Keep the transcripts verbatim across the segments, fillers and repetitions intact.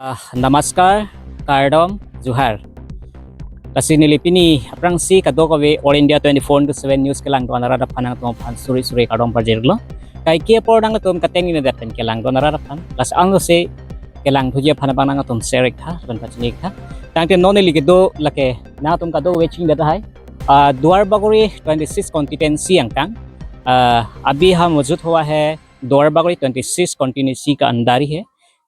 Ah, namaskar, kardom, johar. Lasi neli pini aphrangsi kadokave All India twenty-four into seven News kelang do-an arat aphan nangtum aphan suri suri kardom pajirlo. Kaike apor nangtum kateng ni dapen kelang do-an arat aphan. Lasi anlo si kelang thuji aphan abang nangtum share iktha, lapen pachini iktha. Tangte non neli kedo lake nangtum kadokave chingdet tahai. Ah, Duar Bagori twenty-six constituency angkang. Ah, अभी हम मौजूद हुआ है दुआर Bagori twenty six constituency का अंदर ही है।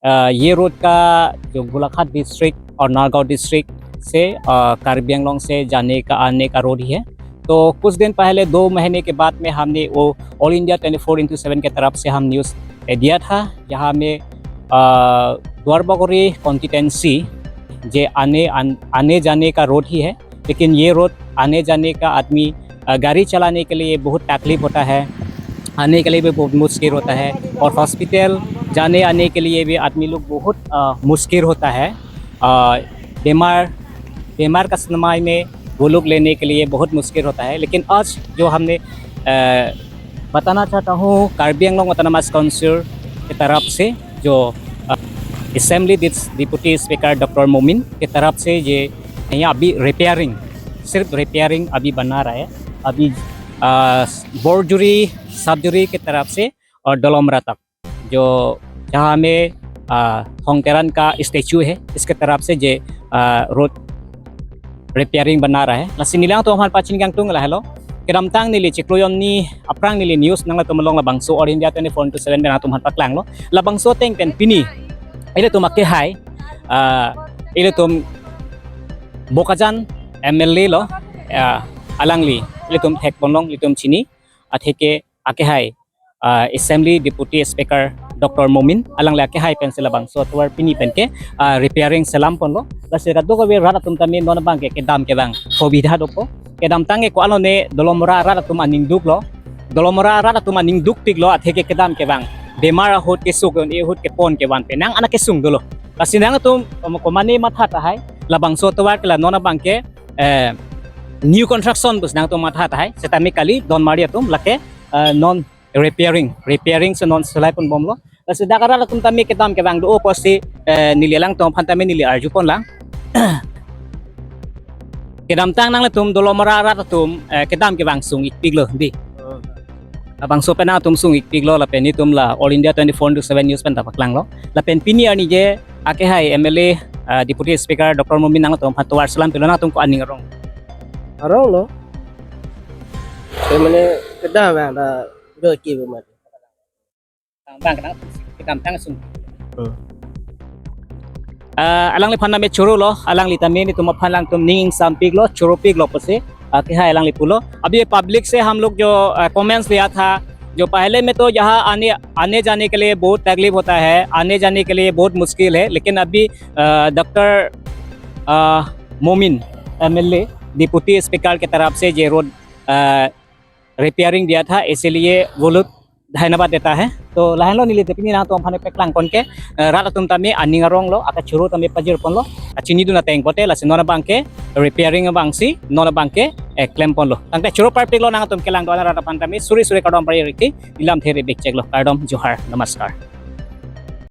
अ, ये रोड का जो गोलाघाट डिस्ट्रिक्ट और नगांव डिस्ट्रिक्ट से, अ, कार्बी आंगलोंग से जाने का, आने का रोड ही है। तो कुछ दिन पहले, दो महीने के बाद में हमने वो all India twenty four into seven के तरफ से हम न्यूज़ दिया था, जहाँ में, अ, दुआर बागोरी कॉन्स्टिट्यूएंसी जे आने, आन-, आने जाने का रोड ही है। लेकिन ये रोड आने जाने का आदमी, अ, गाड़ी चलाने के लिए बहुत तकलीफ होता है, आने के लिए भी बहुत मुश्किल होता है, और हॉस्पिटल जाने आने के लिए भी आदमी लोग बहुत, अ, मुश्किल होता है। अ, बीमार, बीमार का समय में वो लोग लेने के लिए बहुत मुश्किल होता है। लेकिन आज जो हमने, अ, बताना चाहता हूँ, कार्बी आंगलोंग ऑटोनोमस काउंसिल की तरफ से जो, अ, असेंबली डिस-, डिप्यूटी स्पीकर डॉक्टर मोमिन की तरफ से ये यहाँ अभी रिपेयरिंग, सिर्फ रिपेयरिंग अभी बना रहा है। अभी, अ, बोरजुरी, सबजुरी की तरफ से और दोलमरा तक, जो जहाँ में, अ, थोंग तेरान का स्टैचू है, इसके तरफ से ये, अ, रोड रिपेयरिंग बना रहा है। Lasi neli nangtum aphan pachini kangtung lahelo. Kedamtang neli chiklo jon ni aphrang neli news nangtum along labangso All India twenty-four into seven pen nangtum aphan paklanglo. Labangso ateng pen pini ilitum akehai, ah, ilitum Bokajan M L A lo, ah, alangli ilitum thekponlong, ilitum chini, atheke akehai, ah, Assembly Deputy Speaker Doctor Momin, alangli akehai pensi labangso atovar pini penke, ah, repairing selam ponlo. Lasi kadokave rat atum tame non abangke kedam kevang subidha dopo. Kedamtang ke ko-an lone Dolamara rat atum aning duklo. Dolamara rat atum aning dukpiklo, atheke kedam kevang. Bemar ahut kesuk, un-e ahut kepon kevan penang anak kesung dolo. Lasi nangtum, um, komane matha tahai, labangso atovar ke la non abangke, eh, new construction pusi nangtum matha tahai, setame kali donmari atum lake, eh, non repairing, repairing si non selai ponbomlo. Lasi dak arat atum tame kedam kevang do apotsi, eh, neli alangtum aphan tame neli arjuponlang. Kedamtang nanglitum Dolamara arat atum, eh, kedam kevang sung-ikpiklo, di. Oh. Labangso pen nangtum sung-ikpiklo, lapen nelitum la All India twenty-four into seven News pen ta paklanglo. Lapen pini arni je akehai M L A, eh, Deputy Speaker Doctor Momin nangtum aphan tovar selam pilo, nangtum ko aning arong? Aronglo. Ke mane kedam vang ta do ki bu mat. Bang kedam, kedamtang sung. Hmm. Ah, alangliphan tame chorolo, alangli tame nelitum aphan alangtum ning ingsampiklo, choropiklo pusi, ah, akehai alangli pulo. अभी पब्लिक से हम लोग जो, अ, कमेंट्स लिया था, जो पहले में तो यहाँ आने, आने जाने के लिए बहुत तकलीफ होता है, आने जाने के लिए बहुत मुश्किल है, लेकिन अभी, अ, डॉक्टर, अ, मोमिन M L A, deputy speaker की तरफ से ये रोड, अ, रिपेयरिंग दिया था, इसीलिए वो लोग धन्यवाद देता है। To lahenlo neli te pini nangtum aphan paklang ponke, eh, rat atum tame aning aronglo, akachoro tame pajirponlo, kachinidun ateng pote, lasi non abangke repairing abangsi non abangke, eh, klemponlo. Tangte choro parpiklo nangtum kelang do-an arat aphan tame, suri suri kardom pajirlo, neli lamthe rebik cheklo, kardom, johar, namaskar.